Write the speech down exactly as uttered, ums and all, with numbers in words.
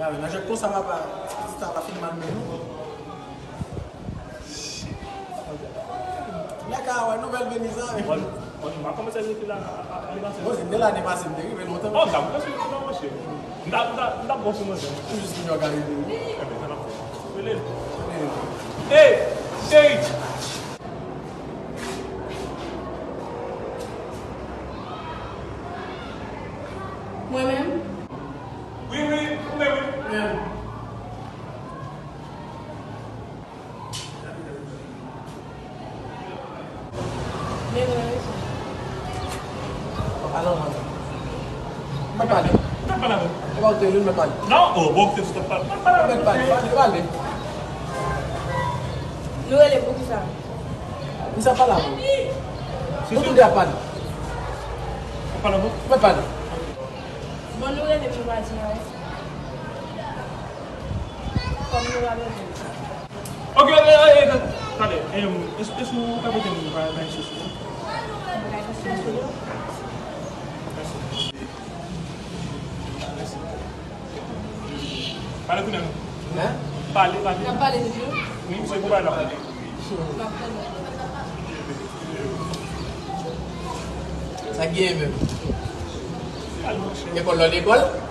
Nan jwèt konsa, papa, sa va fin mal menm. Nèg a wè nouvèl vini sa. Bon, bon, m pa kòmanse rete la, a, a, a, bon, se de lane pase, m te rive lontan. Oh, m ta bon sou mwen, monchè. M ta, m ta, m ta bon sou mwen. Jis pou yo gade. Ebyen, sa n ap fè. Rele. Rele. Hey, cheri. Mwen menm? Wi, wi, mwen menm, wi. Mwen menm. Men mwen, wi. Bon, alò, mwen. Mwen pale. Mwen pale avè w. E pa ou te li, mwen pale. Non, oh, bon, se stop pale. Mwen pale avè w. Mwen pale, pale, pale. Nou rele pou ki sa? Misye ap pale avè w. Nou tou de ap pale. Ou pale avè w? Mwen pale. Bon, nou rele pou nou pa di anyen. Kòm nou pa bezwen. Ok, ok, ok, ok, tande, em, es, es ou ka prete m yon bagay sou sou? Bagay sou sou? Mèsi. Pale kounye a non. Hein? Pale, pale. N ap pale toujou? Wi, se pou pale la. N ap pale. Sa k genyen menm? Pale, monchè. Lekòl la, lekòl?